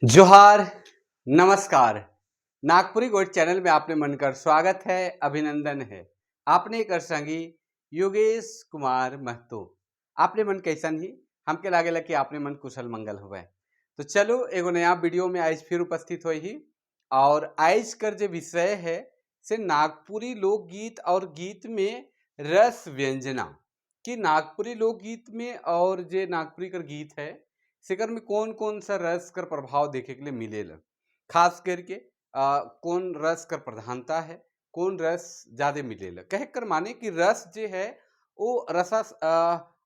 जोहार, नमस्कार। नागपुरी गोट चैनल में आपने मन कर स्वागत है, अभिनंदन है। आपने कर संगी योगेश कुमार महतो। आपने मन कैसन ही? हमके लागेला कि आपने मन कुशल मंगल हुए। तो चलो एगो नया वीडियो में आज फिर उपस्थित हुई ही और आज कर जो विषय है से नागपुरी लोकगीत और गीत में रस व्यंजना, कि नागपुरी लोकगीत में और जे नागपुरी कर गीत है सेकर में कौन कौन सा रस कर प्रभाव देखे के लिए मिलेला, खास करके कौन रस कर प्रधानता है, कौन रस ज़्यादा मिलेला। कहे कर माने कि रस जे है वो रसा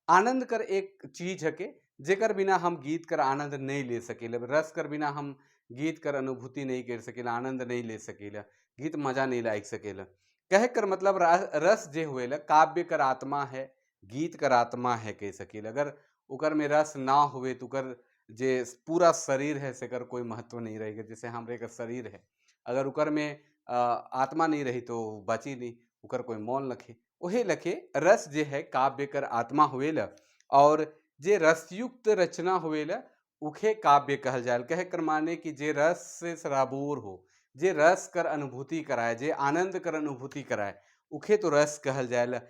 आनंद कर एक चीज है के जेकर बिना हम गीत कर आनंद नहीं ले सकेला। रस कर बिना हम गीत कर अनुभूति नहीं कर सकेला, आनंद नहीं ले सकेला, गीत मजा नहीं लाग सकेला। कहे कर मतलब रस जे हुएला काव्य कर आत्मा है, गीत कर आत्मा है कह सकेला। अगर उकर में रस ना हुए तो उकर जे पूरा शरीर है सेकर कोई महत्व नहीं रहेगा। जैसे हमरे का शरीर है, अगर उकर में आत्मा नहीं रही तो बची नहीं, उकर कोई मोल लखे। वही लखे रस जे है काव्य कर आत्मा हुएला और जे रसयुक्त रचना हुएला उखे काव्य कहल जाए। कहे कर माने कि जे रस से सराबोर हो, जे रस कर अनुभूति कराए, जे आनंद कर अनुभूति कराए, उखे तो रस कहल जाए।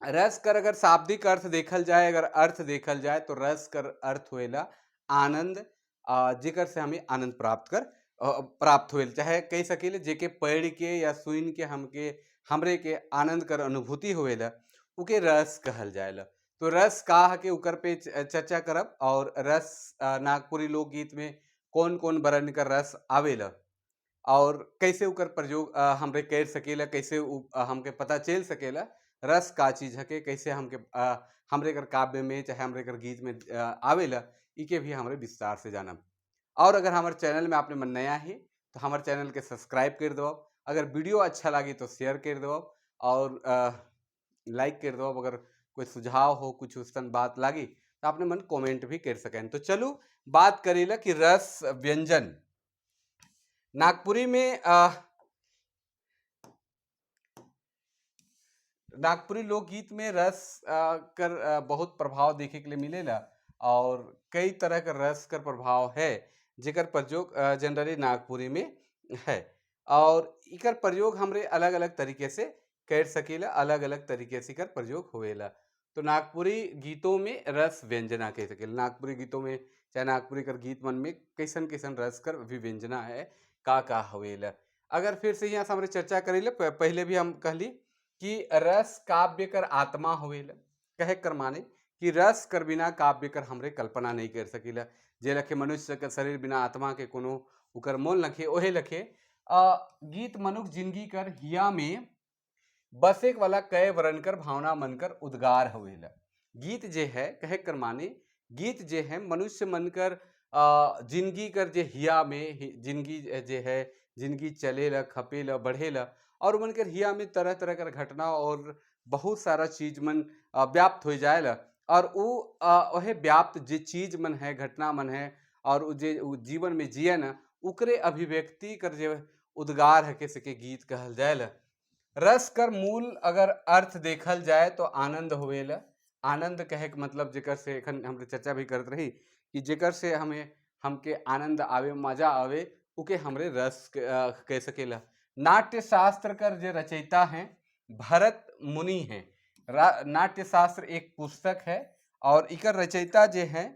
रस कर अगर शाब्दिक अर्थ देखल जाए, अगर अर्थ देखल जाए तो रस कर अर्थ होएला आनंद, जेकर से हमें आनंद प्राप्त होएल। चाहे कह सकेले जेके पढ़ के या सुन के हमके हमरे के आनंद कर अनुभूति होएला उके रस कहल जाएला। तो रस का है के उकर पे चर्चा करब और रस नागपुरी लोकगीत में कौन कौन बरन कर रस आवेला और कैसे उकर प्रयोग हमरे कर सकेला, कैसे हमके पता चल सकेला रस का चीज है के, कैसे हमके हमरे कर काव्य में चाहे हमरे कर गीत में आवेला, इके भी हमरे विस्तार से जानब। और अगर हमारे चैनल में आपने मन नया है तो हमारे चैनल के सब्सक्राइब कर दो, अगर वीडियो अच्छा लगे तो शेयर कर दो और लाइक कर दो। अगर कोई सुझाव हो, कुछ उस बात लगी तो आपने मन कमेंट भी कर सकें। तो चलो बात करेला कि रस व्यंजन नागपुरी में नागपुरी लोकगीत में रस कर बहुत प्रभाव देखे के लिए मिलेला और कई तरह का रस कर प्रभाव है जेकर प्रयोग जनरली नागपुरी में है और इकर प्रयोग हमरे अलग अलग तरीके से कर सकेला, अलग अलग तरीके से इकर प्रयोग होएला। तो नागपुरी गीतों में रस व्यंजना कह सकेला। नागपुरी गीतों में चाहे नागपुरी कर गीत मन में कैसन कैसन रस कर अभिव्यंजना है, का का होएला। अगर फिर से यहाँ से हमरे चर्चा करेला, पहले भी हम कहली कि रस काव्य कर आत्मा होएला। कहे कर माने कि रस कर बिना काव्य कर हमरे कल्पना नहीं कर सकीला। जे लखे मनुष्य के शरीर बिना आत्मा के कोनो उकर मोल लखे, ओहे लखे गीत मनुख जिंदगी कर हिया में बसे वाला कय वरण कर भावना मन कर उद्गार होएला। गीत जे है कहे कर माने गीत जे है मनुष्य मन कर जिंदगी कर जे हिया में जिंदगी जे है जिंदगी चलेला, खपेला, बढ़ेला और मन कर हिया में तरह तरह कर घटना और बहुत सारा चीज मन व्याप्त हो जाएला और वह व्याप्त जे चीज मन है, घटना मन है और उ जे उ जीवन में जिए न उकरे अभिव्यक्ति कर जे उद्गार है के सके गीत कहल जाएला। रस कर मूल अगर अर्थ देखल जाए तो आनंद होएला। आनंद कहे के मतलब जेकर से एखन हम चर्चा भी करत रही कि जेकर से हमें हमके आनंद आवे, मजा आवे, उके हमरे रस कह सकेला। नाट्य शास्त्र कर जे रचयिता हैं भरत मुनि हैं। नाट्य शास्त्र एक पुस्तक है और इकर रचयिता जे हैं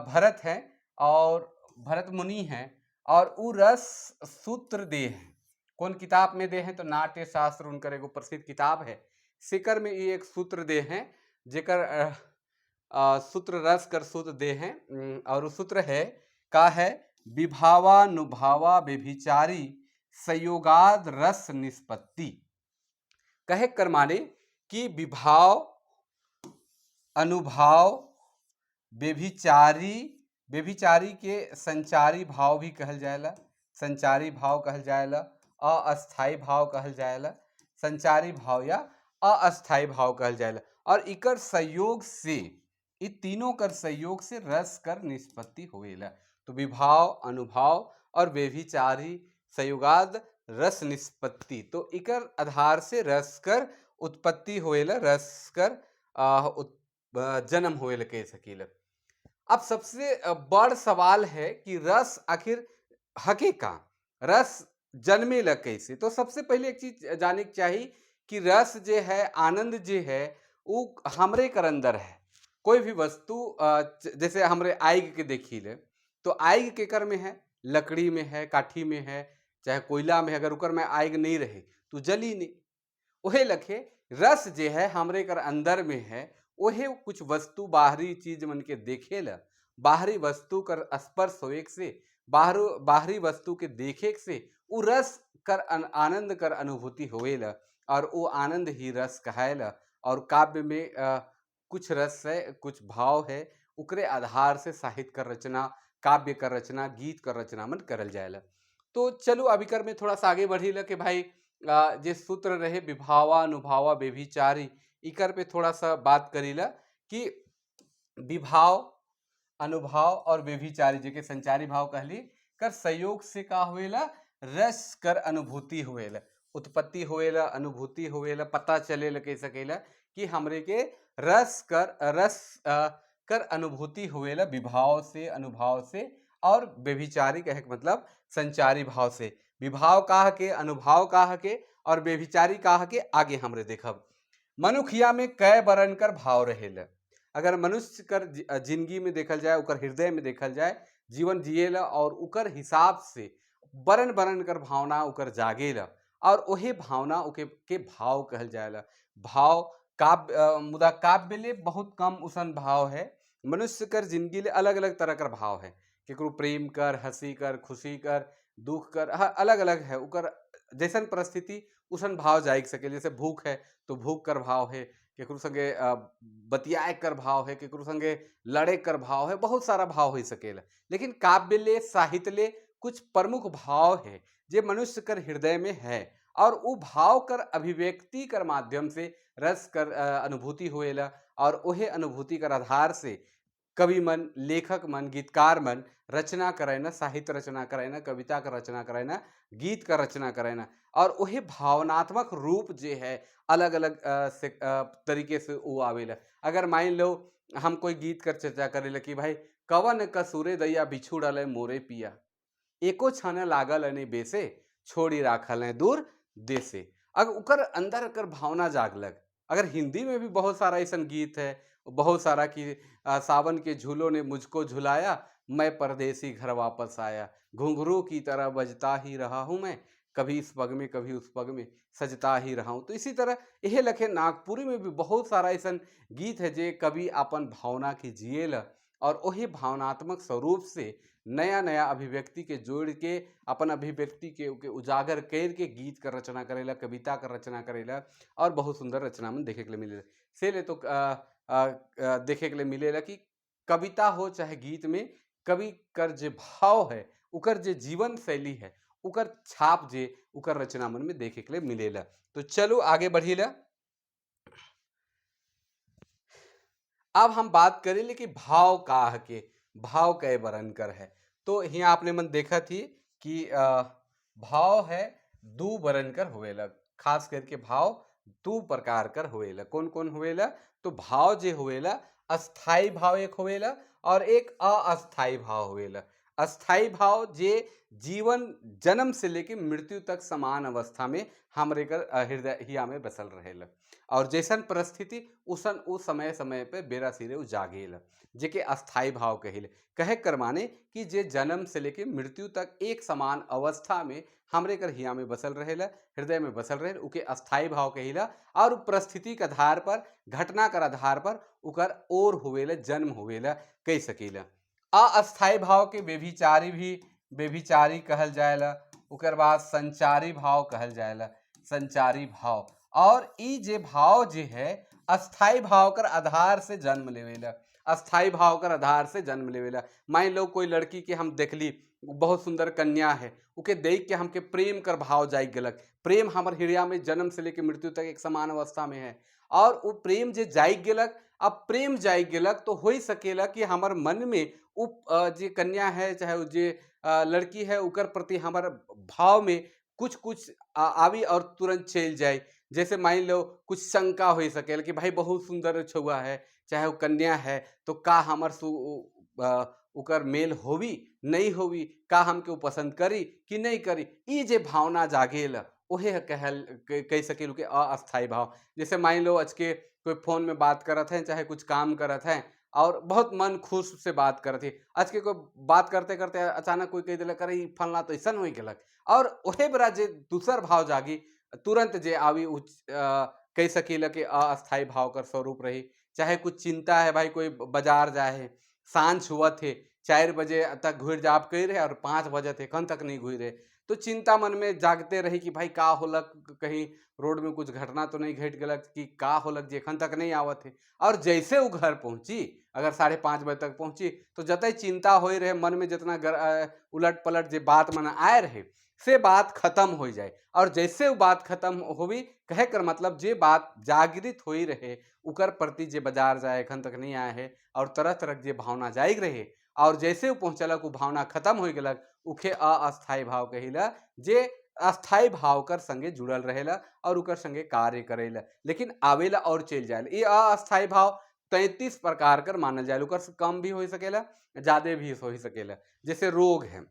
भरत हैं और भरत मुनि हैं और उ रस सूत्र दे हैं। कौन किताब में दे हैं तो नाट्य शास्त्र उनकर एगो प्रसिद्ध किताब है, सिकर में ये एक सूत्र दे हैं जेकर सूत्र रस कर सूत्र दे हैं और वो सूत्र है का है विभावानुभावा व्यभिचारी संयोगाद रस निष्पत्ति। कहे कर माने कि विभाव अनुभाव व्यभिचारी, व्यभिचारी के संचारी भाव भी कहल जाएला, संचारी भाव कहल जाएला, अस्थायी भाव कहल जाएला, संचारी भाव या अस्थायी भाव कहल जाएला और इकर संयोग से इ तीनों कर संयोग से रस कर निष्पत्ति होएला। तो विभाव अनुभाव और व्यभिचारी संयोगाद रस निष्पत्ति, तो इकर आधार से रस कर उत्पत्ति होएला, रस कर जन्म होएला कह सकीला। अब सबसे बड़ सवाल है कि रस आखिर हके का, रस जन्मे ला कैसे। तो सबसे पहले एक चीज जाने के चाही कि रस जे है, आनंद जे है, उ हमरे कर अंदर है। कोई भी वस्तु जैसे हमरे आग के देखी ले तो आग केकर में है, लकड़ी में है, काठी में है, चाहे कोयला में है। अगर उकर में आग नहीं रहे तो जली नहीं। ओहे लखे रस जे है हमरे कर अंदर में है। ओहे कुछ वस्तु बाहरी चीज मन के देखे ला, बाहरी वस्तु कर स्पर्श होए से, बाहरी वस्तु के देखे से उ रस कर आनंद कर अनुभूति होएला और वो आनंद ही रस कहाएला। और काव्य में कुछ रस है, कुछ भाव है, उकरे आधार से साहित्य कर रचना, काव्य कर रचना, गीत कर रचना मन करल जाएला। तो चलो अभी कर में थोड़ा सा आगे बढ़ी ला कि भाई जे सूत्र रहे विभावा अनुभावा व्यभिचारी, इकर पे थोड़ा सा बात करीला कि विभाव, अनुभाव और व्यभिचारी जेके संचारी भाव कहली कर संयोग से का होएला, रस कर अनुभूति होएला, उत्पत्ति होएला, अनुभूति होएला, पता चलेला कह सकेला कि हमरे के रस कर रस कर अनुभूति होएला विभाव से, अनुभाव से और व्यभिचारी कहे के मतलब संचारी भाव से। विभाव काह के, अनुभाव काह के और व्यभिचारी काह के आगे हमरे देखब। मनुखिया में कै बरन कर भाव रहेला। अगर मनुष्य कर जिंदगी में देखल जाए, उकर हृदय में देखल जाए, जीवन जिएला और उकर हिसाब से बरन बरन कर भावना उकर जागेला और वही भावना उके के भाव कहल जाएला। भाव काव्य मुदा काव्य ले बहुत कम उसन भाव है। मनुष्य कर जिंदगी ले अलग अलग तरह कर भाव है। केकरो प्रेम कर, हंसी कर, खुशी कर, दुख कर, अलग अलग है। उकर जैसन परिस्थिति उसन भाव जाग सके। जैसे भूख है तो भूख कर भाव है, केकरो संगे बतियाए कर भाव है, केकरो संगे लड़े कर भाव है, बहुत सारा भाव हो सकेला। लेकिन काव्य ले, साहित्य ले कुछ प्रमुख भाव है जे मनुष्य कर हृदय में है और वो भाव कर अभिव्यक्ति कर माध्यम से रस कर अनुभूति होएला और वही अनुभूति कर आधार से कवि मन, लेखक मन, गीतकार मन रचना करे ना, साहित्य रचना करे ना, कविता का रचना करे ना, गीत का रचना करे ना और वही भावनात्मक रूप जे है अलग अलग से तरीके से वो आवेला। अगर मान लो हम कोई गीत कर चर्चा करेला कि भाई कवन कसूरे दैया बिछुड़ल मोरे पिया, एको छन लागल नहीं बेसे, छोड़ी राखल है दूर देसे। अगर उकर अंदर कर भावना जागलक। अगर हिंदी में भी बहुत सारा ऐसा गीत है, बहुत सारा कि सावन के झूलों ने मुझको झुलाया, मैं परदेसी घर वापस आया, घुंघरू की तरह बजता ही रहा हूँ मैं, कभी इस पग में कभी उस पग में सजता ही रहा हूँ। तो इसी तरह यह लखे नागपुरी में भी बहुत सारा ऐसा गीत है जे कभी अपन भावना की जिएला और वही भावनात्मक स्वरूप से नया नया अभिव्यक्ति के जोड़ के अपन अभिव्यक्ति के उजागर कर के गीत कर रचना करेला, कविता कर रचना करेला और बहुत सुंदर रचना में देखे के लिए मिलेला। से ले तो देखे के लिए मिलेला कि कविता हो चाहे गीत में कवि कर जे भाव है, उकर जे जीवन शैली है, उकर छाप जे उकर रचना मन में देखे के लिए मिलेला। तो चलो आगे बढ़ीला। अब हम बात करें कि भाव का के, भाव कै बरन कर है। तो यहाँ आपने मन देखा थी कि भाव है दू बरन कर होवेला, खास करके भाव दू प्रकार कर होवेला। कौन कौन होवेला? तो भाव जे होवेला अस्थाई भाव एक होवेला और एक अस्थाई भाव होवेला। अस्थाई भाव जे जीवन जन्म से लेके मृत्यु तक समान अवस्था में हमरे कर हृदय हिया में बसल रहेला और जैसन परिस्थिति उसन उ समय समय पे बेरा सिरे उ जागेला, जेके अस्थाई भाव कहिले। कहे कर माने कि जे जन्म से लेके मृत्यु तक एक समान अवस्था में हमरे कर हिया में बसल रहेला, हृदय में बसल रहेला, उके अस्थाई भाव कहिला। और परिस्थिति के आधार पर, घटना कर आधार पर उकर और होवेला, जन्म होवेला कह सकीला। अस्थाई भाव के व्यभिचारी भी व्यभिचारी कहल जाएला, उकर बाद संचारी भाव कहल जाएला, संचारी भाव। और ई जे भाव जे है अस्थाई भाव कर आधार से जन्म लेवेला, अस्थाई भाव कर आधार से जन्म लेवेला। मान लो कोई लड़की के हम देखली, बहुत सुंदर कन्या है, उके देख के हमके प्रेम कर भाव जाग गलक। प्रेम हमर हृदय में जन्म से लेके मृत्यु तक एक समान अवस्था में है और वो प्रेम जे जाग गलक। अब प्रेम जाग गलक तो हो ही सकेला कि हमर मन में उ जे कन्या है चाहे वो जे लड़की है उकर प्रति हमर भाव में कुछ कुछ आवी और तुरंत चल जाए। जैसे मान लो कुछ शंका हो सकेला कि भाई बहुत सुंदर छुआ है चाहे वो कन्या है, तो का हमर उकर मेल होवी नहीं होवी, का हमके उ पसंद करी कि नहीं करी, ई जे भावना जागेल ओहे कहल कह सकेलु कि अस्थायी भाव। जैसे मान लो आज के कोई फोन में बात करत हैं चाहे कुछ काम करत हैं और बहुत मन खुश से बात करत है, आज के कोई बात करते करते अचानक कोई कह दिलक अरे फलना तो ऐसा हो गलक, और ओहे बरा जे दूसर भाव जागी तुरंत जे आवी कह सकीला कि अस्थायी भाव कर स्वरूप रही। चाहे कुछ चिंता है भाई, कोई बाजार जाए है, सांझ हुआ थे 4 बजे तक घुर जाप कर रहे और 5 बजे थे कन तक नहीं घुर रहे, तो चिंता मन में जागते रही कि भाई का होलक, कहीं रोड में कुछ घटना तो नहीं घट गलक कि का होलक जे एखन तक नहीं आवत है। और जैसे वो घर पहुंची, अगर 5:30 बजे तक पहुंची, तो जतई चिंता हो रहे मन में, जितना उलट पलट जे बात मन आए रहे से बात खत्म हो जाए। और जैसे वो बात खत्म होवी, कहे कर मतलब जे बात जागृत हो ही रहे उकर प्रति जे बाजार जाए एखन तक नहीं आए है और तरह तरह जे भावना जाग रहे, और जैसे वो पहुँचलक वो भावना खत्म हो गलक, उखे अस्थायी भाव कहिला जे अस्थायी भाव कर संगे जुड़ल रहेला और उकर संगे कार्य करेला, लेकिन आवेला और चल जाएला। ये अस्थायी भाव 33 प्रकार कर मानल जाएला, उकर से कम भी हो सकेला ज़्यादा भी हो सकेला। जैसे रोग है,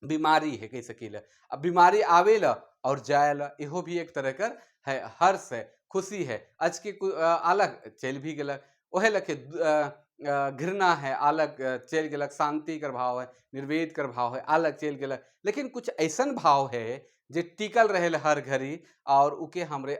बीमारी है कह सकीला, अब बीमारी आवेला और जाएला, इहो भी एक तरह कर है, हर्ष है, खुशी है, आज के अलग चल भी गलक, ओहे लखे घृणा है अलग चल गलक, शांति कर भाव है, निर्वेद कर भाव है अलग चल गलक। लेकिन कुछ ऐसन भाव है जे टिकल रहे हर घड़ी और उके हमरे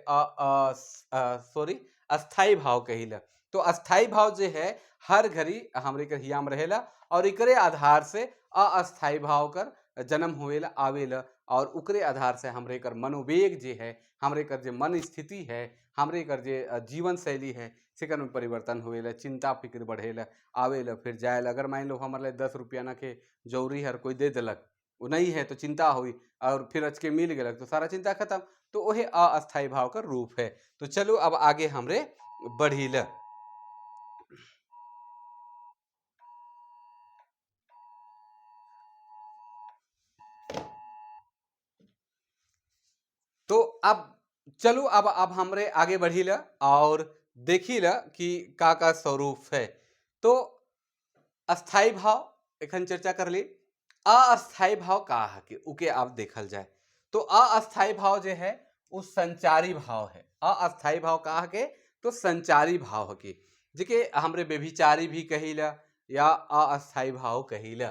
अस्थायी भाव कहिला। तो अस्थायी भाव जे है हर घड़ी हमरे कर हिया में रहेला और एकरे आधार से अस्थायी भाव कर जन्म होवेला आवेला, और उकरे आधार से हमरे कर मनोवेग जे है, हमरे कर जे मन स्थिति है, हमरे कर जे जीवन शैली है सेकर में परिवर्तन होवेला, चिंता फिक्र बढ़ेला, आवेला फिर जाएला। अगर मान लो हमारे लिए 10 रुपया ना के जरूरी हर कोई दे दिलक, वो नहीं है तो चिंता हुई, और फिर अचके मिल गलक तो सारा चिंता खत्म। तो वही अस्थायी भाव का रूप है। तो चलो अब आगे हमरे बढ़ीला। तो अब चलो अब हमरे आगे बढ़ीला और देखीला कि का का स्वरूप है। तो अस्थायी भाव एखन चर्चा कर ली, अस्थायी भाव का है कि उके आप देखल जाए तो अस्थायी भाव जो है वो संचारी भाव है। अस्थायी भाव का है के तो संचारी भाव है कि जेके हमरे व्यभिचारी भी कहिला या अस्थायी भाव कहिला।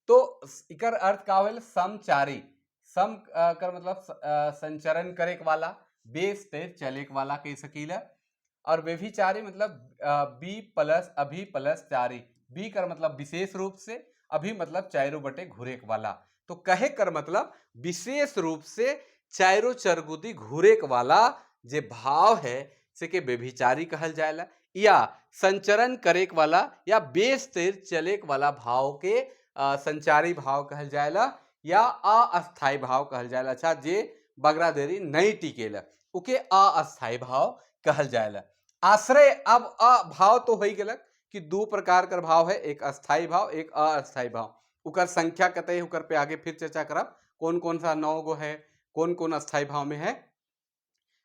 तो इकर अर्थ का होल समचारी, सम कर मतलब संचरण करे वाला, बेस ते चले वाला कह सकीला। और व्यभिचारी मतलब बी प्लस अभी प्लस चारी, बी कर मतलब विशेष रूप से, अभी मतलब चारों बटे घुरे वाला। तो कहे कर मतलब विशेष रूप से चारों चरगुदी घुरे वाला जे भाव है से के व्यभिचारी कहल जाएला, या संचरण करे वाला या बेस ते चले वाला भाव के संचारी भाव कहल जाएला या अस्थायी भाव कहल जाएला। अच्छा, जे बगरा देरी नहीं टिकेला उके अस्थायी भाव कहल जाएला। आश्रय, अब अभाव तो हो गलक कि दो प्रकार कर भाव है, एक अस्थायी भाव एक अस्थायी भाव। उकर संख्या कतई उकर पे आगे फिर चर्चा करब, कौन कौन सा 9 गो है, कौन कौन अस्थायी भाव में है।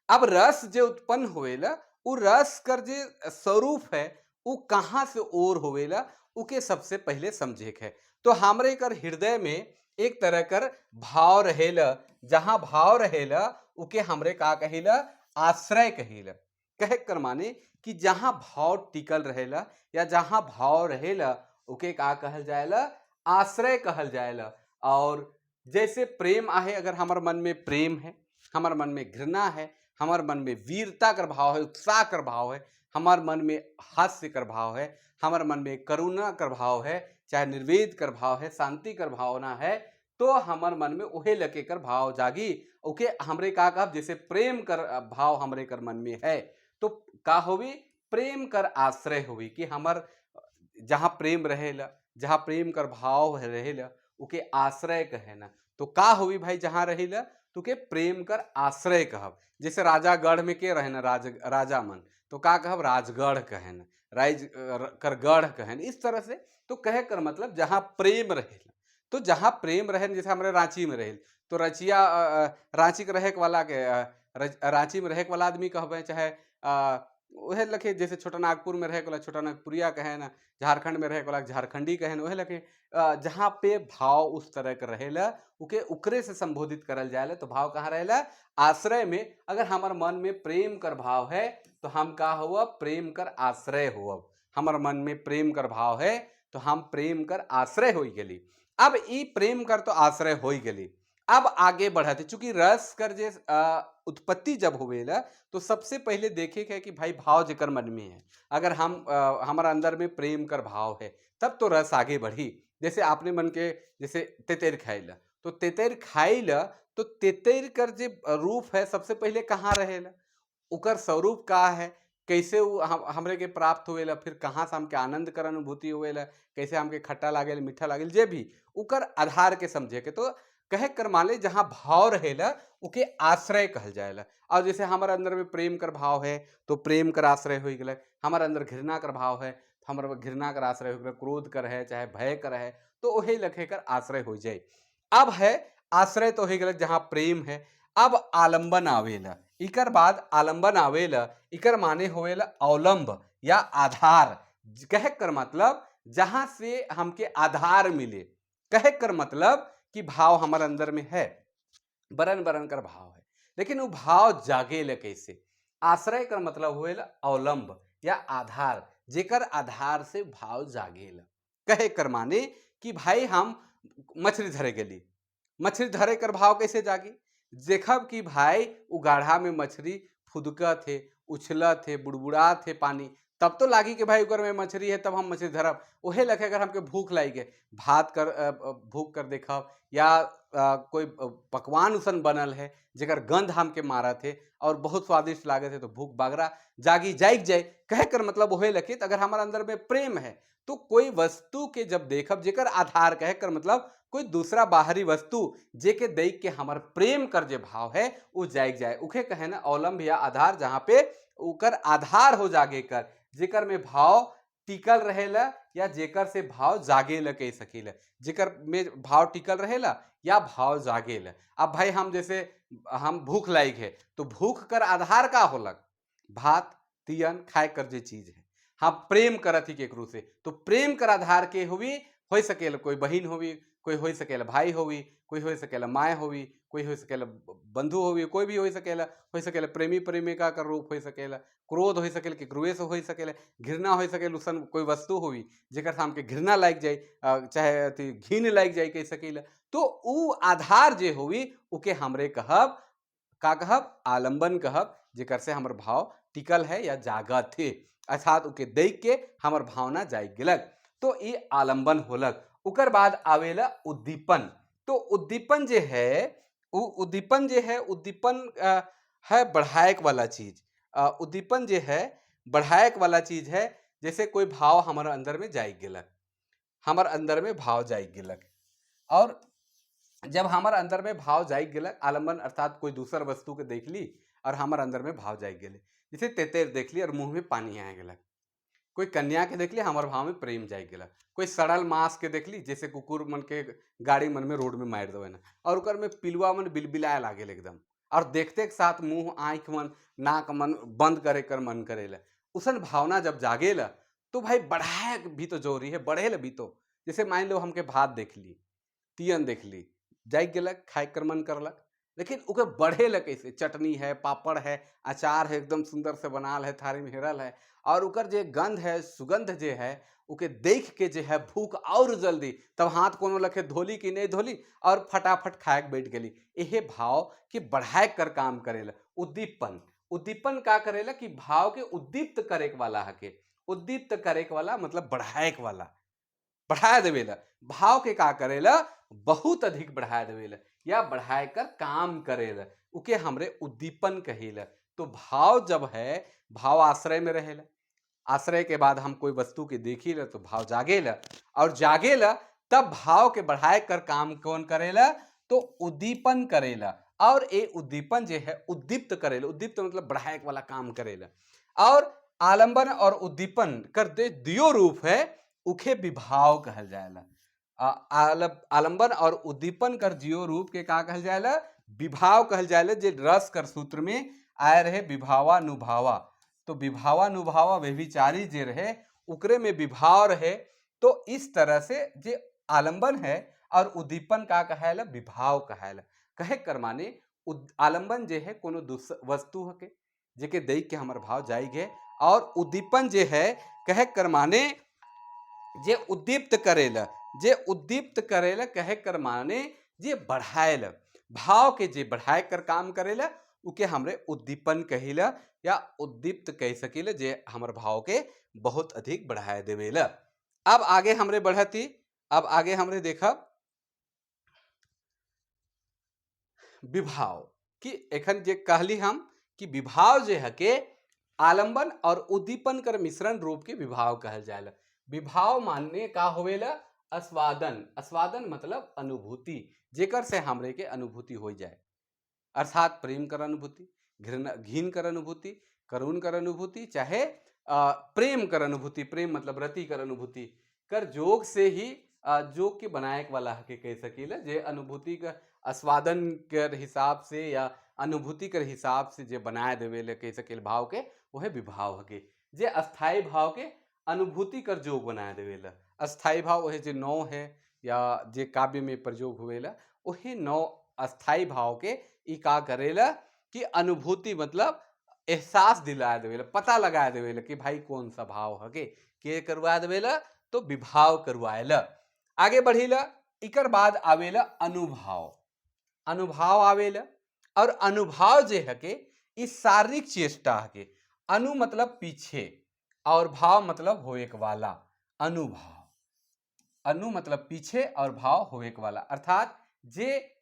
अब रस जे उत्पन्न होवेला उ रस कर जे स्वरूप है उ कहाँ से ओर होवेला उके सबसे पहले समझे के है। तो हमरे कर हृदय में एक तरह कर भाव रहेला, जहाँ भाव रहेला उके हमरे का कहिला आश्रय कहिला। कहे कर माने कि जहाँ भाव टिकल रहेला या जहाँ भाव रहेला उके का कहल जाएला आश्रय कहल जाएला। और जैसे प्रेम आहे, अगर हमार मन में प्रेम है, हमार मन में घृणा है, हमार मन में वीरता कर भाव है, उत्साह कर भाव है, हमार मन में हास्य कर भाव है, हमार मन में करुणा कर भाव है, चाहे निर्वेद कर भाव है, शांति कर भावना है, तो हमार मन में ओहे लके कर भाव जागी। ओके हमरे का कहब, जैसे प्रेम कर भाव हमरे कर मन में है तो का होवी प्रेम कर आश्रय होवी कि हमर जहाँ प्रेम रहेला, जहाँ प्रेम कर भाव रहेला उके आश्रय कहे ना। तो का होवी भाई जहाँ रहेला तो के प्रेम कर आश्रय कहब। जैसे राजागढ़ में के रहे ना राजा मन, तो का कहब राजगढ़ कहे ना, राज कर गढ़ कहे ना, इस तरह से। तो कहे कर मतलब जहाँ प्रेम रहेला, तो जहाँ प्रेम रहे, जैसे हमारे रांची में रहे तो रचिया रांची के रहे वाला के रांची में रहे वाला आदमी कहबे, चाहे ओहे लखे जैसे छोटा नागपुर में रहे वाला छोटा नागपुरिया कहे ना, झारखंड में रहे वाला झारखंडी कहे ना, ओहे लखे जहाँ पे भाव उस तरह के रहेला उके उकरे से संबोधित करल जाएला। तो भाव कहाँ रहेला? आश्रय में। अगर हमार मन में प्रेम कर भाव है तो हम का हुआ? प्रेम कर आश्रय हुआ। हमार मन में प्रेम कर भाव है तो हम प्रेम कर आश्रय हो गली। अब ई प्रेम कर तो आश्रय हो गली। अब आगे बढ़ते, चूंकि रस कर जे उत्पत्ति जब होवेला तो सबसे पहले देखे के है कि भाई भाव जेकर मन में है, अगर हम हमारा अंदर में प्रेम कर भाव है तब तो रस आगे बढ़ी। जैसे आपने मन के जैसे तेतेर खाइला, तो तेतेर खाइला तो तेतेर कर जे रूप है सबसे पहले कहाँ रहेला, उकर स्वरूप का है, कैसे वो हमरे के प्राप्त होवेला, फिर कहाँ से हमके आनंद कर अनुभूति होवेला, कैसे हमके खट्टा लागेल मीठा लागेल, जे भी उकर आधार के समझे के। तो कहे कर माने जहाँ भाव रहेला उके आश्रय कहल जाएला। और जैसे हमारे अंदर में प्रेम कर भाव है तो प्रेम कर आश्रय हो गए, हमारे अंदर घृणा कर भाव है तो हमारे घृणा कर आश्रय हो गए, क्रोध कर है चाहे भय कर है तो वही लखे कर आश्रय हो जाए। अब है आश्रय तो हो गए जहाँ प्रेम है। अब आलंबन आवेला, इकर बाद आलंबन आवेला, इकर माने होवेला अवलंब या आधार। कहे कर मतलब जहाँ से हमके आधार मिले। कहे कर मतलब कि भाव हमारे अंदर में है, बरन बरन कर भाव है, लेकिन वो भाव जागेला कैसे? आश्रय कर मतलब होवेला अवलंब या आधार, जेकर आधार से भाव जागेला। कहे कर माने कि भाई हम मछली धरे गेली, मछली धरे कर भाव कैसे जागी? देखब कि भाई उ गाढ़ा में मछली फुदकत है, उछलत है, बुड़बुड़ात है पानी, तब तो लागी कि भाई ओकर में मछली है तब हम मछली धरब। ओहे लखे अगर हमके भूख लागी गए, भात कर भूख कर देखब या कोई पकवान उसन बनल है जेकर गंध हमके मारत है और बहुत स्वादिष्ट लागत है तो भूख बागरा जागी जाइक जाए। कहे कर मतलब ओहे लखे। तो अगर हमारे अंदर में प्रेम है तो कोई वस्तु के जब देखब जेकर आधार, कहे कर मतलब कोई दूसरा बाहरी वस्तु जेके देख के हमार प्रेम कर जे भाव है वो जाइक जाए, उखे कहे ना अवलंब या आधार, जहाँ पे उकर आधार हो जागे कर जेकर में भाव टिकल रहेला या जेकर से भाव जागेला कह सकीला, जेकर में भाव टिकल रहेला या भाव जागेला। अब भाई हम जैसे हम भूख लायक है तो भूख कर आधार का होलक? भात तियन खाए कर जे चीज है। हम प्रेम करत ही केकरो से तो प्रेम कर आधार के हुई हो सकेला, कोई बहन होवी, कोई हो सकेला भाई होवी, कोई हो सकेला माय होवी, कोई हो सकेला बंधु होवी, कोई भी हो सकेला, हो सकेला प्रेमी प्रेमिका का रूप हो सकेला, क्रोध हो सकेला केकरोए से हो सकेला, घृणा हो सकेला उसन कोई वस्तु होवी जेकर से हमके घृणा लाग जाए, चाहे अथी घिन लाग जाए कह सकेला। तो उ आधार जे होवी उके हमरे कहब का कहब? आलंबन कहब, जेकर से हमर भाव टिकल है या जागत है, अर्थात उके देख के हमर भावना जाग गेलक, तो ये आलंबन होलक। उकर बाद आवेला उद्दीपन। तो उद्दीपन जे है, उ उद्दीपन जे है, उद्दीपन है बढ़ाए वाला चीज। उद्दीपन जे है बढ़ाए वाला चीज है। जैसे कोई भाव हमारे अंदर में जाग गेलक, हमार अंदर में भाव जाग गेलक, और जब हमार अंदर में भाव जाग गेलक, आलंबन अर्थात कोई दूसर वस्तु के देख ली और हमार अंदर में भाव जाग गेले, जैसे तेतेर देख ली और मुंह में पानी आ गेलक, कोई कन्या के देख ली हमार भाव में प्रेम जाग गेलक, कोई सड़ल मांस के देख ली जैसे कुकुर मन के गाड़ी मन में रोड में मार देवे ना और ओकर में पिलुआ मन बिलबिलाए लागेल एकदम, और देखते के साथ मुंह आँख मन नाक मन बंद करे कर मन करेला, उसन भावना जब जागेला तो भाई बढ़ाए भी तो जरूरी है, बढ़ेला भी तो। जैसे मान लो हमके भात देख ली, तियन देख ली, जाग गेलक, खाए कर मन करलक, लेकिन ओके बढ़ेला कैसे? चटनी है, पापड़ है, अचार है, एकदम सुंदर से बनाल है, थारी में हेरल है, और ओकर जे गंध है, सुगंध जे है, ओके देख के जे है भूख और जल्दी, तब हाथ कोनो लखे धोली कि नहीं धोली और फटाफट खाए के बैठ गेली। एहे भाव के बढ़ाए कर काम करेला उद्दीपन। उद्दीपन का करेला कि भाव के उद्दीप्त करे वाला हके, उद्दीप्त करे वाला मतलब बढ़ाए वाला, बढ़ा देवेला भाव के, का करेला? बहुत अधिक बढ़ा देवेला या बढ़ाए कर काम करेला, उके हमरे उद्दीपन कहेला। तो भाव जब है, भाव आश्रय में रहेला, आश्रय के बाद हम कोई वस्तु के देखी ला तो भाव जागेला, और जागेला तब भाव के बढ़ाए कर काम कौन करेला? तो उद्दीपन करेला। और ये उद्दीपन जो है उद्दीप्त करेला, उद्दीप्त मतलब बढ़ाए वाला काम करेला। और आलंबन और उद्दीपन कर दे दियो रूप है उखे विभाव कहल जाएला। आलंबन और उद्दीपन कर जियो रूप के का कहल जाएला? विभाव कहल जाएला। जे रस कर सूत्र में आए रहे विभावानुभावा। तो विभावानुभाव व्यभिचारी जे रहे उकरे में विभाव रहे। तो इस तरह से जे आलंबन है और उद्दीपन का कहायला, विभाव कहायला। कहे कर माने आलंबन जे है कोनो वस्तु हके जेके देख के हमर भाव जाइगे, और उद्दीपन जे है कहे कर माने जे उद्दीप्त करेला, जे उद्दीप्त करेला कहे कर माने जे बढ़ाएला, भाव के जे बढ़ाए कर काम करेला उके हमरे उद्दीपन कहिला या उद्दीप्त कह सकीला, जे हमर भाव के बहुत अधिक बढ़ाए देवेला। अब आगे हमरे बढ़ती, अब आगे हमरे देखब विभाव कि एखन जे कहली हम कि विभाव जे है के आलंबन और उद्दीपन कर मिश्रण रूप के विभाव कहल जाएला। विभाव मानने का होवेला आस्वादन, आस्वादन मतलब अनुभूति, जेकर से हमरे के अनुभूति हो जाए, अर्थात प्रेम कर अनुभूति, घृणा घिन कर अनुभूति, करुण कर अनुभूति, चाहे प्रेम कर अनुभूति, प्रेम मतलब रति कर अनुभूति कर जोग से ही जोग के बनाए वाला के कह सकीला, जे अनुभूति का आस्वादन कर हिसाब से या अनुभूति कर हिसाब से जे बनाए देवे ले कह सकील भाव के, वह विभाव हके। जे अस्थायी भाव के अनुभूति कर जोग बनाए देवेला। अस्थायी भाव वह जे नौ है या जे काव्य में प्रयोग हुएला वही नौ अस्थायी भाव के ई का करेला कि अनुभूति मतलब एहसास दिला देवेला, पता लगा देवेला कि भाई कौन सा भाव हके, के करवा देवेला तो विभाव करवाएला। आगे बढ़ीला, इकर बाद आवेला अनुभाव, अनुभाव आवेला। और अनुभाव जे हके ई शारीरिक चेष्टा हके। अनु मतलब पीछे और भाव मतलब होएक वाला, अनुभाव, अनु मतलब पीछे और भाव होएक वाला, अर्थात जे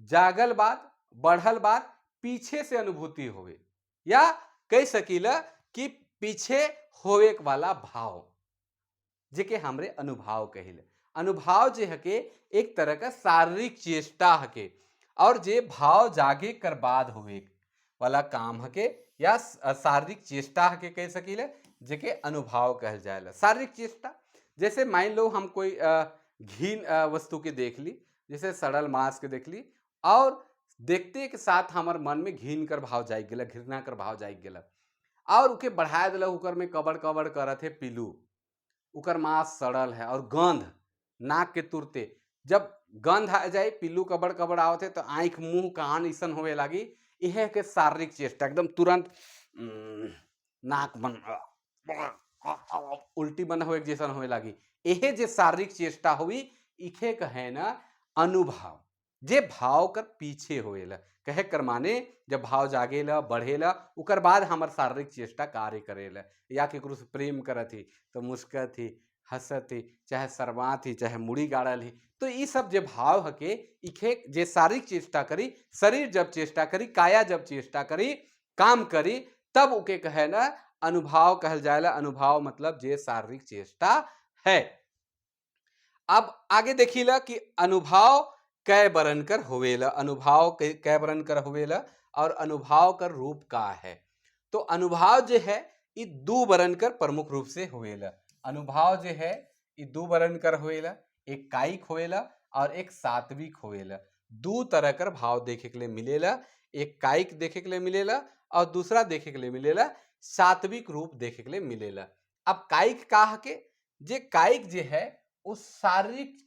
जागल बात बढ़ल बात पीछे से अनुभूति होवे, या कह सकीला कि पीछे होएक वाला भाव जेके हमरे अनुभाव कहिले। अनुभाव जे हके एक तरह का शारीरिक चेष्टा हके और जे भाव जागे कर बाद होवे वाला काम हके या शारीरिक चेष्टा हके कह सकीले, जेके अनुभाव कहल जाएला। शारीरिक चेष्टा जैसे मान लो हम कोई घिन वस्तु के देख ली, जैसे सड़ल मांस के देख ली और देखते के साथ हमार मन में घिन कर भाव जाग गेला, घृणा कर भाव जाग गेला और उके बढ़ाए दिला, उकर में कबड़ कबड़ करत है पिलू, उकर मांस सड़ल है और गंध नाक के तुरते जब गंध आ जाए, पिल्लू कबड़ कबड़ आवत है तो आँख मुंह कान ऐसन होवे लागी। यह के शारीरिक चेष्टा एकदम तुरंत नाक बन उल्टी बन होए जैसन होवे लागी। यह जे शारीरिक चेष्टा हुई इखे कहे ना अनुभाव, जे भाव कर पीछे होएला। कहे कर माने जब भाव जागेला बढ़ेला उकर बाद हमार शारीरिक चेष्टा कार्य करेला, या केकरो से प्रेम करत ही तो मुस्कत ही, हंसत ही, चाहे शर्मात ही, चाहे मुड़ी गाड़ल ही, तो ये सब जे भाव हके इखे जे शारीरिक चेष्टा करी, शरीर जब चेष्टा करी, काया जब चेष्टा करी, काम करी, तब उके कहे ना अनुभाव कहल जाएला। अनुभाव मतलब जे शारीरिक चेष्टा है। अब आगे देखिला कि अनुभाव कै बरन कर होवेला, अनुभाव कै बरन कर होवेला और अनुभाव कर रूप का है। तो अनुभाव जे है ई दू बरन कर प्रमुख रूप से होवेला। अनुभाव जे है ई दू बरन कर होवेला, एक कायिक होवेला और एक सात्विक होवेला। दू तरह कर भाव देखे के लिए मिलेला, एक कायिक देखे के लिए मिलेला और दूसरा देखे के लिए मिलेला सात्विक रूप देखे के लिए मिलेला। अब कायिक का हके, जे कायिक जे है वो शारीरिक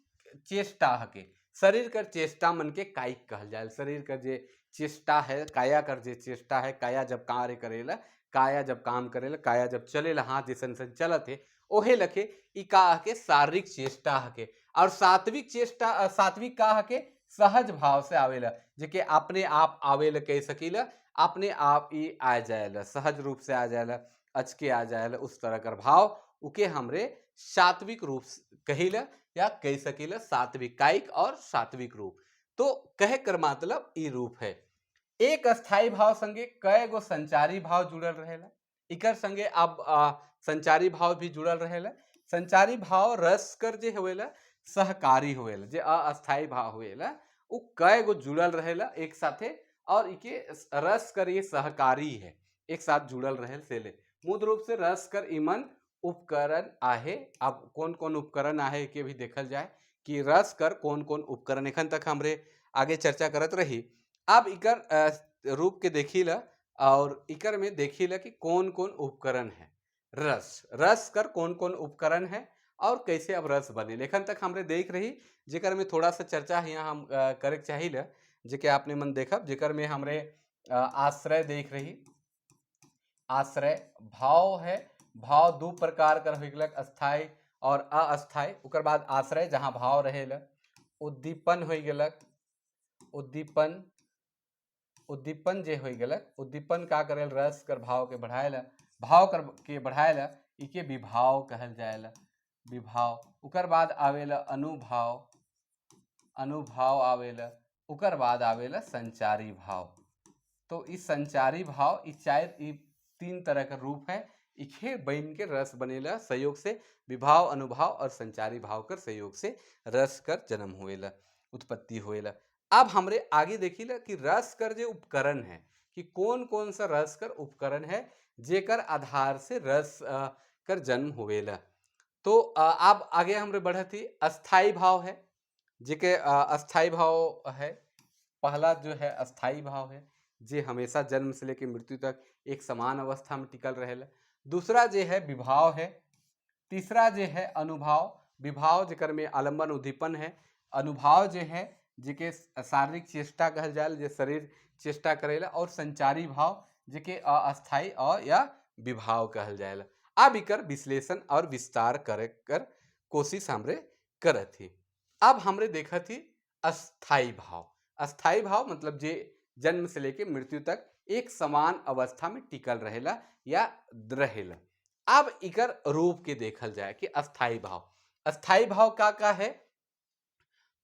चेष्टा हके, शरीर कर चेष्टा मन के कायिक कहल जाए। शरीर कर जे चेष्टा है, काया कर जे चेष्टा है, काया जब कार्य करेला, काया जब काम करेला, काया जब चलेला, हाथ जैसन सन चलत है, ओहे लखे ई का हके शारीरिक चेष्टा हके। और सात्विक चेष्टा, सात्विक का हके सहज भाव से आवेला, जेके अपने आप आवेला कह सकीला, अपने आप ही आ जाएला, सहज रूप से आ जाएला, अचके आ जाएला, उस तरह कर भाव उके हमरे सात्विक रूप कहिला या कह सकीला सात्विक कायिक और सात्विक रूप। तो कहे कर मतलब ई रूप है। एक अस्थायी भाव संगे कई गो संचारी भाव जुड़ल रहेला, इकर संगे अब संचारी भाव भी जुड़ल रहेला। संचारी भाव रस कर जे होवेला सहकारी होवेला, जे अस्थायी भाव होवेला उ कई गो जुड़ल रहेला एक साथे और इके रस कर ये सहकारी है, एक साथ जुड़ल रहे से ले मूल रूप से रस कर इमन उपकरण आहे। अब कौन कौन उपकरण आहे के भी देखल जाए कि रस कर कौन कौन उपकरण, एखन तक हमरे आगे चर्चा करत रही। अब इकर रूप के देखी ला और इकर में देखिला कि कौन कौन उपकरण है। रस, रस कर कौन कौन उपकरण है और कैसे अब रस बने। लेखन तक हमरे देख रही, जेकर में थोड़ा सा चर्चा यहाँ हम करे के चाहिए, जेके आपने मन देखब, जेकर में हमरे आश्रय देख रही। आश्रय भाव है, भाव दो प्रकार कर हो गलक, अस्थायी और अस्थायी। ओकर बाद आश्रय जहाँ भाव रहेला। उद्दीपन हो गलक, उद्दीपन, उद्दीपन जे हो गलक, उद्दीपन का करेल? रस कर भाव के बढ़ाएला, भाव कर के बढ़ाएला, इके विभाव कहल जाएला, विभाव। ओकर बाद आवेला अनुभाव, अनुभाव आवेला। ओकर बाद आवेला संचारी भाव। तो इस संचारी भाव, इस चार, ई तीन तरह का रूप है, इखे बन के रस बनेला सहयोग से। विभाव, अनुभाव और संचारी भाव कर सहयोग से रस कर जन्म होएला, उत्पत्ति होएला। अब हमरे आगे देखिला कि रस कर जो उपकरण है, कि कौन कौन सा रस कर उपकरण है जेकर आधार से रस कर जन्म होवेला। तो अब आगे हमरे बढ़त ही अस्थाई भाव है, जेके अस्थाई भाव है। पहला जो है अस्थाई भाव है, जे हमेशा जन्म से लेकर मृत्यु तक एक समान अवस्था में टिकल रहेला। दूसरा जे है विभाव है। तीसरा जे है अनुभाव। विभाव जेकर में आलंबन उद्दीपन है। अनुभाव जे है जेके शारीरिक चेष्टा कहल जाए, जे शरीर चेष्टा करेला। और संचारी भाव जेके अस्थाई और या विभाव कहल जाएला। अब इकर विश्लेषण और विस्तार करे कर कोशिश हमरे करत ही। अब हमरे देखत ही अस्थाई भाव। अस्थाई भाव मतलब जे जन्म से लेके मृत्यु तक एक समान अवस्था में टिकल रहेला या रहेला। अब इकर रूप के देखल जाए कि अस्थाई भाव, अस्थाई भाव का का है।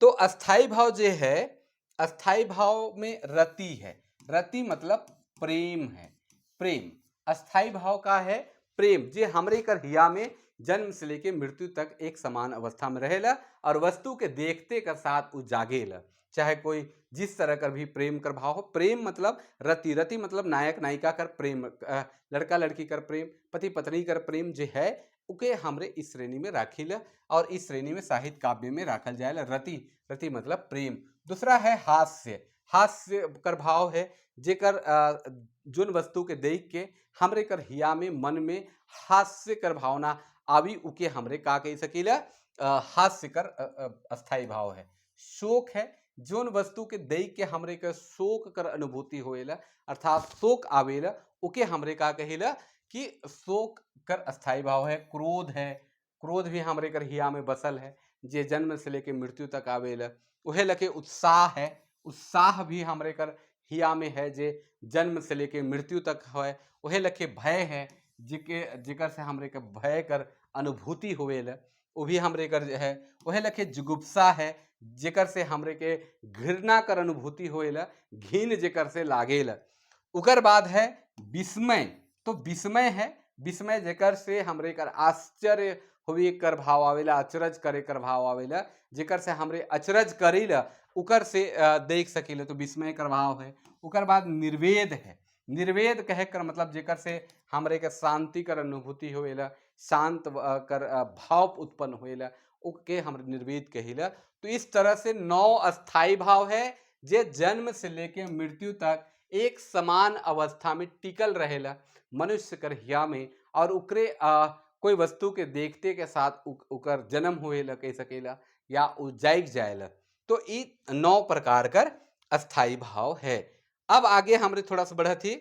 तो अस्थाई भाव जे है, अस्थाई भाव में रति है। रति मतलब प्रेम है, प्रेम। अस्थाई भाव का है प्रेम, जे हमरे कर हिया में जन्म से लेके मृत्यु तक एक समान अवस्था में रहेला और वस्तु के देखते कर साथ उ जागेला, चाहे कोई जिस तरह कर भी प्रेम कर भाव हो। प्रेम मतलब रति, रति मतलब नायक नायिका कर प्रेम, लड़का लड़की कर प्रेम, पति पत्नी कर प्रेम जे है, उके हमरे इस श्रेणी में राखिला और इस श्रेणी में साहित्य काव्य में राखल जाएला। रति, रति मतलब प्रेम। दूसरा है हास्य। हास्य कर भाव है जेकर जोन वस्तु के देख के हमरे कर हिया में, मन में हास्य कर भावना आवी, उके हमरे का कह सकीला? हास्य कर अस्थाई भाव है। शोक है, जोन वस्तु के देख के हमरे के शोक कर अनुभूति होएला, अर्थात शोक आवेला, उके हमरे का कहिला कि शोक कर अस्थाई भाव है। क्रोध है, क्रोध भी हमरे कर हिया में बसल है, जे जन्म से लेके मृत्यु तक आवेला। उहे लके उत्साह है, उत्साह भी हमरे कर हिया में है, जे जन्म से लेके मृत्यु तक है। उहे लके भय है, जिके जेकर से हमरे के भय कर अनुभूति होवेला, वो भी हमरे कर है। उहे लके जुगुप्सा है, जेकर से हमरे के घृणा कर अनुभूति होएला, घिन जेकर से लागेला। उकर बाद है विस्मय। तो विस्मय है, विस्मय जेकर से हमरे कर आश्चर्य होवे कर भाव आवेला, अचरज करे कर भाव आवेला, जेकर से हमरे अचरज करीला, उकर से देख सकीला, तो विस्मय कर भाव है। उकर बाद निर्वेद है। निर्वेद कहे कर मतलब जेकर से हमरे के शांति कर अनुभूति होएला, शांत कर भाव उत्पन्न होएला, उके हम निर्वेद कहिला। तो इस तरह से 9 अस्थाई भाव है, जे जन्म से लेके मृत्यु तक एक समान अवस्था में टिकल रहेला मनुष्य कर हिया में और उकरे कोई वस्तु के देखते के साथ उकर जन्म होएला कह सकेला या उ जाग जाएला। तो ई 9 प्रकार कर अस्थाई भाव है। अब आगे हमरे थोड़ा सा बढ़त ही,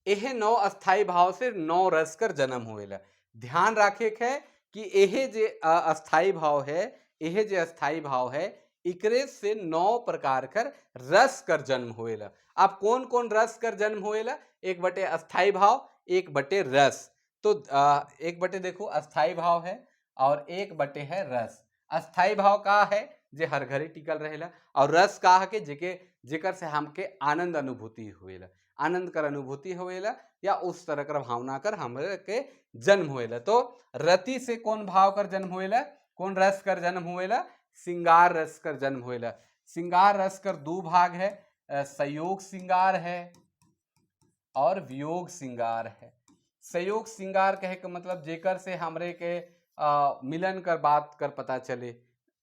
एहे 9 अस्थाई भाव से 9 रस कर जन्म होएला। ध्यान रखे के है कि एहे जे अस्थाई भाव है, एहे जे अस्थाई भाव है, इकरे से 9 प्रकार कर रस कर जन्म होएला। अब कौन कौन रस कर जन्म होएला? एक बटे अस्थाई भाव, एक बटे रस। तो एक बटे देखो अस्थाई भाव है और एक बटे है रस। अस्थाई भाव का है? जे हर घड़ी टिकल रहेला। और रस का है? के जेके जेकर से हमके आनंद अनुभूति होएला, आनंद कर अनुभूति होएला या उस तरह कर भावना कर हमरे के जन्म होएला। तो रति से कौन भाव कर जन्म होएला? कौन रस कर जन्म होएला? सिंगार रस कर जन्म होएला। सिंगार रस कर दो भाग है, संयोग सिंगार है और वियोग सिंगार है। संयोग सिंगार कहे के मतलब जेकर से हमरे के मिलन कर बात कर पता चले,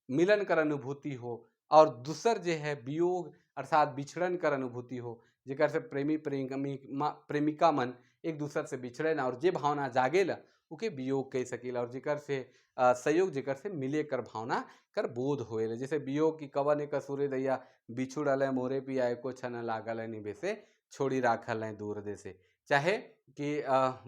मिलन कर अनुभूति हो, और दूसर जे है वियोग अर्थात बिछड़न कर अनुभूति हो। जेकर से प्रेमी प्रेमिका मन एक दूसर से बिछड़े ना और जे भावना जागेला उके वियोग कह सकीला। और जेकर से सहयोग जेकर से मिले कर भावना कर बोध होएला। जैसे वियोग की कवन एक सूर्य दैया बिछुड़ल है मोरे पिया एको छन लागल है निभे से छोड़ी राखल है दूर देसे। चाहे कि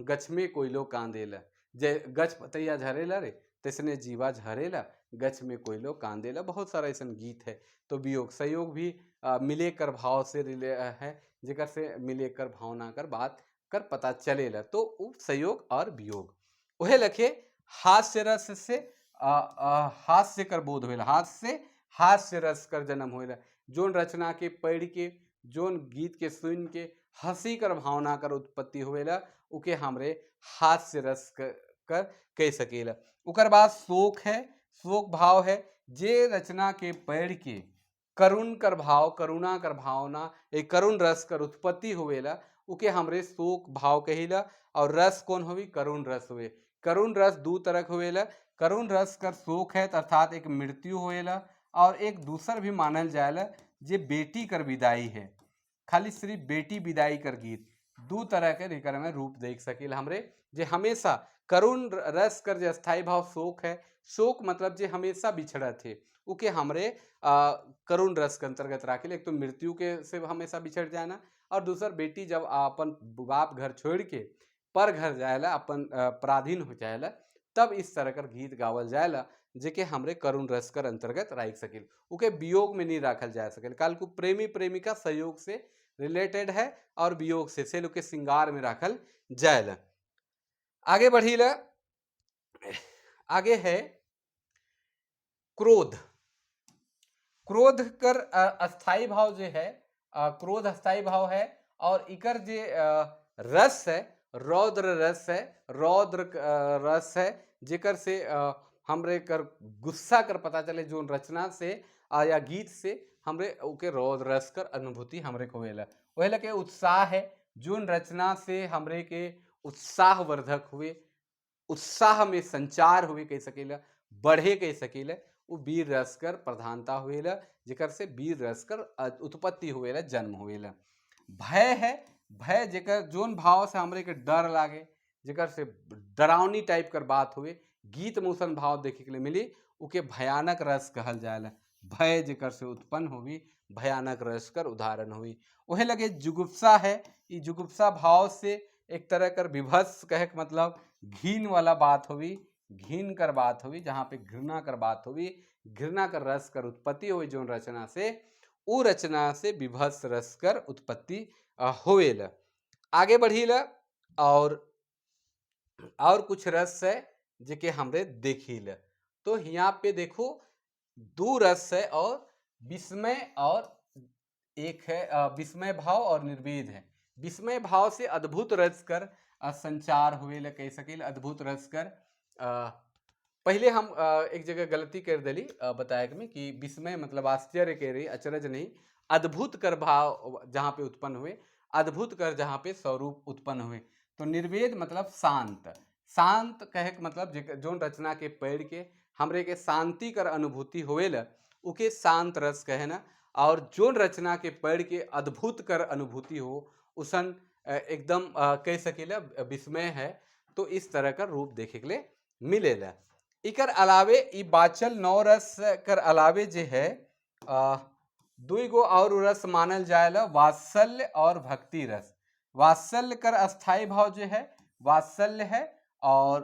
गछ में कोयलो कांदेला, जे गछ पतैया झरेला रे तैसने जीवा झरेला गछ में कोयलो कांदेला। बहुत सारा ऐसा गीत है। तो वियोग सहयोग भी मिले कर भाव से रिले है, जेकर से मिले कर भावना कर बात कर पता चलेला। तो उ सहयोग और वियोग वह लखे हास्य रस से हास्य कर बोध होएला, हाथ से हास्य रस कर जन्म होएला। जोन रचना के पढ़ के जोन गीत के सुन के हंसी कर भावना कर उत्पत्ति होएला उके हमरे हास्य रस कर कह सकेला। उकर बाद शोक है, शोक भाव है जे रचना के पढ़ के करुण कर भाव, करुणा कर भावना, एक करुण रस कर उत्पत्ति होवेला उके हमरे शोक भाव कहिला। और रस कौन होवी? करुण रस हुए। करुण रस दो तरह के होवेला। करुण रस कर शोक है अर्थात एक मृत्यु होवेला और एक दूसर भी मानल जाएला जे बेटी कर विदाई है, खाली सिर्फ बेटी विदाई कर गीत। दो तरह के एकर में रूप देख सकीला हमरे। जे हमेशा करुण रस कर जे अस्थायी भाव शोक है, शोक मतलब जे हमेशा बिछड़त है उके हमरे करुण रस के अंतर्गत राखिल। एक तो मृत्यु के से हमेशा बिछड़ जाना और दूसर बेटी जब अपन बाप घर छोड़ के पर घर जाएला, अपन पराधीन हो जाएला, तब इस तरह कर गीत गावल जाएला जेके हमरे करुण रस कर अंतर्गत राख सकील, उके वियोग में नहीं राखल जा सकेल। काल को प्रेमी प्रेमिका सहयोग से रिलेटेड है और वियोग से लोग के श्रृंगार में राखल जाएला। आगे बढ़ीला, आगे है क्रोध। क्रोध कर अस्थायी भाव जो है, क्रोध अस्थायी भाव है और इकर जे रस है रौद्र रस है, रौद्र रस है जेकर से हमरे कर गुस्सा कर पता चले जो रचना से या गीत से हमरे ओके रौद्र रस कर अनुभूति हमरे को होएला। वही लगे उत्साह है, जोन रचना से हमरे के उत्साह वर्धक हुए, उत्साह में संचार हुए कह सकेला, बढ़े कह सकेला, वो वीर रस कर प्रधानता हुएला जेकर से वीर रस कर उत्पत्ति हुएला, जन्म हुएला। भय है, भय जेकर जोन भाव से हमरे के डर लागे, जेकर से डरावनी टाइप कर बात हुए, गीत में उसन भाव देखे के लिए मिली उके भयानक रस कहल जाएला। भय जेकर से उत्पन्न हुई भयानक रस कर उदाहरण हुई। वही लगे जुगुप्सा है, ई जुगुप्सा भाव से एक तरह कर विभत्स कहे के मतलब घिन वाला बात हुई, घिन कर बात हुई, जहाँ पे घृणा कर बात हुई, घृणा कर रस कर उत्पत्ति हुई जोन रचना से, उ रचना से विभत्स रस कर उत्पत्ति होवेला। आगे बढ़ीला और कुछ रस है जेके हमरे देखीला। तो यहाँ पे देखो दो रस है और विस्मय और एक है विस्मय भाव और निर्वेद है। विस्मय भाव से अद्भुत रस कर संचार हुए कह सकील, अद्भुत रस कर। पहले हम एक जगह गलती कर दिली बताया में कि विस्मय मतलब आश्चर्य कह रही, अचरज नहीं, अद्भुत कर भाव जहाँ पे उत्पन्न हुए, अद्भुत कर जहाँ पे स्वरूप उत्पन्न हुए। तो निर्वेद मतलब शांत, शांत कहे के मतलब जोन रचना के पढ़ के हमरे के शांति कर अनुभूति होवेला उके शांत रस कहे ना। और जोन रचना के पढ़ के अद्भुत कर अनुभूति हो उसन एकदम कह सकीला विस्मय है। तो इस तरह का रूप देखे के लिए मिलेला। इकर अलावे ई बाचल नौ रस कर अलावे जे है दुई गो और रस मानल जाएला, वात्सल्य और भक्ति रस। वात्सल्य कर अस्थायी भाव जो है वात्सल्य है और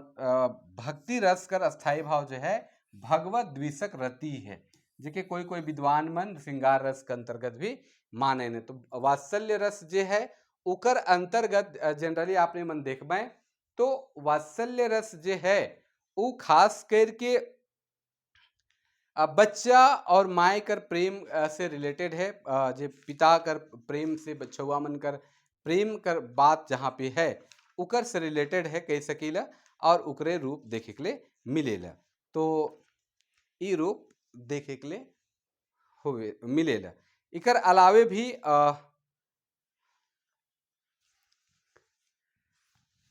भक्ति रस कर अस्थायी भाव जो है भगवत द्विषक रति है, जेके कोई कोई विद्वान मन श्रृंगार रस के अंतर्गत भी माने ने। तो वात्सल्य रस जे है उकर अंतर्गत जनरली आपने मन देखबे तो वात्सल्य रस जे है वो खास करके बच्चा और माए कर प्रेम से रिलेटेड है। जे पिता कर प्रेम से बच्चवा मन कर प्रेम कर बात जहाँ पे है उकर से रिलेटेड है कह सकीला और उकरे रूप देखे के लिए मिलेला। तो ई रूप देखे के लिए होवे मिलेला। इकर अलावे भी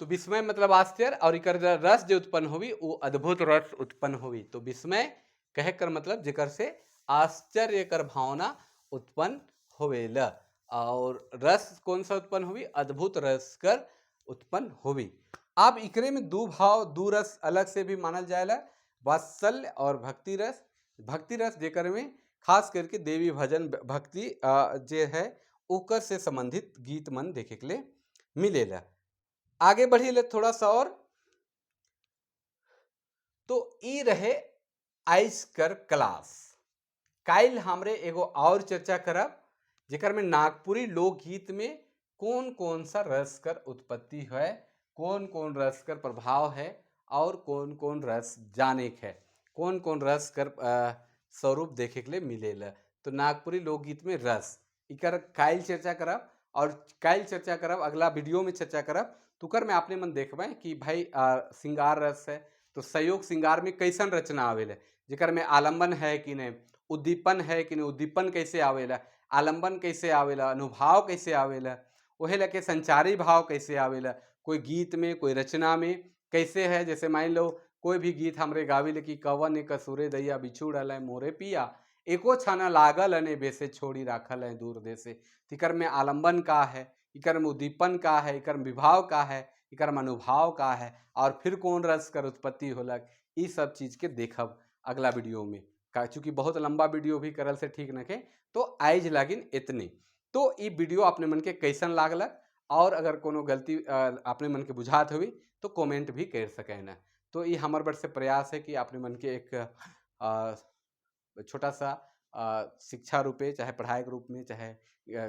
तो विस्मय मतलब आश्चर्य और इकर रस जो उत्पन्न होवी वो अद्भुत रस उत्पन्न होवी। तो विस्मय कहे कर मतलब जेकर से आश्चर्य कर भावना उत्पन्न होवेला। और रस कौन सा उत्पन्न हुई? अद्भुत रस कर उत्पन्न हुई। अब इकरे में दू भाव, दू रस अलग से भी मानल जाएला, वात्सल्य और भक्ति रस। भक्ति रस जेकर में खास करके देवी भजन, भक्ति जे है ओकर से संबंधित गीत मन देखे के लिए मिलेला। आगे बढ़ी ले थोड़ा सा और, तो ई रहे आइज कर क्लास। काइल हमरे एगो और चर्चा करब जेकर में नागपुरी लोकगीत में कौन कौन सा रस कर उत्पत्ति है, कौन कौन रस कर प्रभाव है और कौन कौन रस जाने के है, कौन कौन रस कर स्वरूप देखे के लिए मिलेला। तो नागपुरी लोकगीत में रस इकर काइल चर्चा करब और काइल चर्चा करब, अगला वीडियो में चर्चा करब। तुकर में आपने मन देखबे कि भाई श्रृंगार रस है तो संयोग श्रृंगार में कैसन रचना आवेला, जेकर में आलम्बन है कि नहीं, उद्दीपन है कि नहीं, उद्दीपन कैसे आवेला, आलम्बन कैसे आवेला, अनुभाव कैसे आवेला, ओहे लके संचारी भाव कैसे आवेला कोई गीत में, कोई रचना में कैसे है। जैसे मान लो कोई भी गीत हमरे गाविले कि कवन कसूरे दैया बिछुड़ल है मोरे पिया, एको छाना लागल अने बेसे छोड़ी राखल है दूर देसे। इकर में आलम्बन का है, इकर में उद्दीपन का है, इकर में विभाव का है, इकर में अनुभाव का है और फिर कौन रस कर उत्पत्ति होलक, ई सब चीज़ के देखब अगला वीडियो में। का चूँकि बहुत लंबा वीडियो भी करल से ठीक नखे, तो आइज लागिन इतने। तो ई वीडियो अपने मन के कैसन लागलक और अगर कोनो गलती अपने मन के बुझात हुई तो कमेंट भी कर सके ना। तो ये हमार बड़ से प्रयास है कि अपने मन के एक छोटा सा शिक्षा रूपे, चाहे पढ़ाई के रूप में, चाहे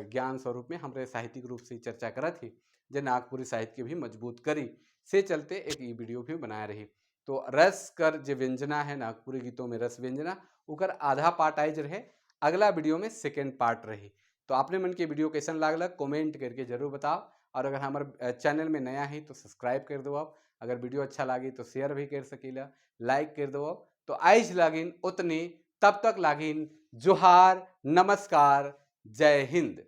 ज्ञान स्वरूप में हमरे साहित्यिक रूप से चर्चा करत ही जे नागपुरी साहित्य के भी मजबूत करी से चलते एक ई वीडियो भी बनाए रही। तो रस कर जो व्यंजना है नागपुरी गीतों में रस व्यंजना, उकर आधा पार्ट आइज रहे, अगला वीडियो में सेकेंड पार्ट रही। तो आपने मन के वीडियो कैसन लागल कमेंट करके जरूर बताओ और अगर हमारे चैनल में नया है तो सब्सक्राइब कर दो आप। अगर वीडियो अच्छा लगी तो शेयर भी कर सकीला, लाइक कर दो। तो आइज लागिन उतनी, तब तक लागिन जोहार, नमस्कार, जय हिंद।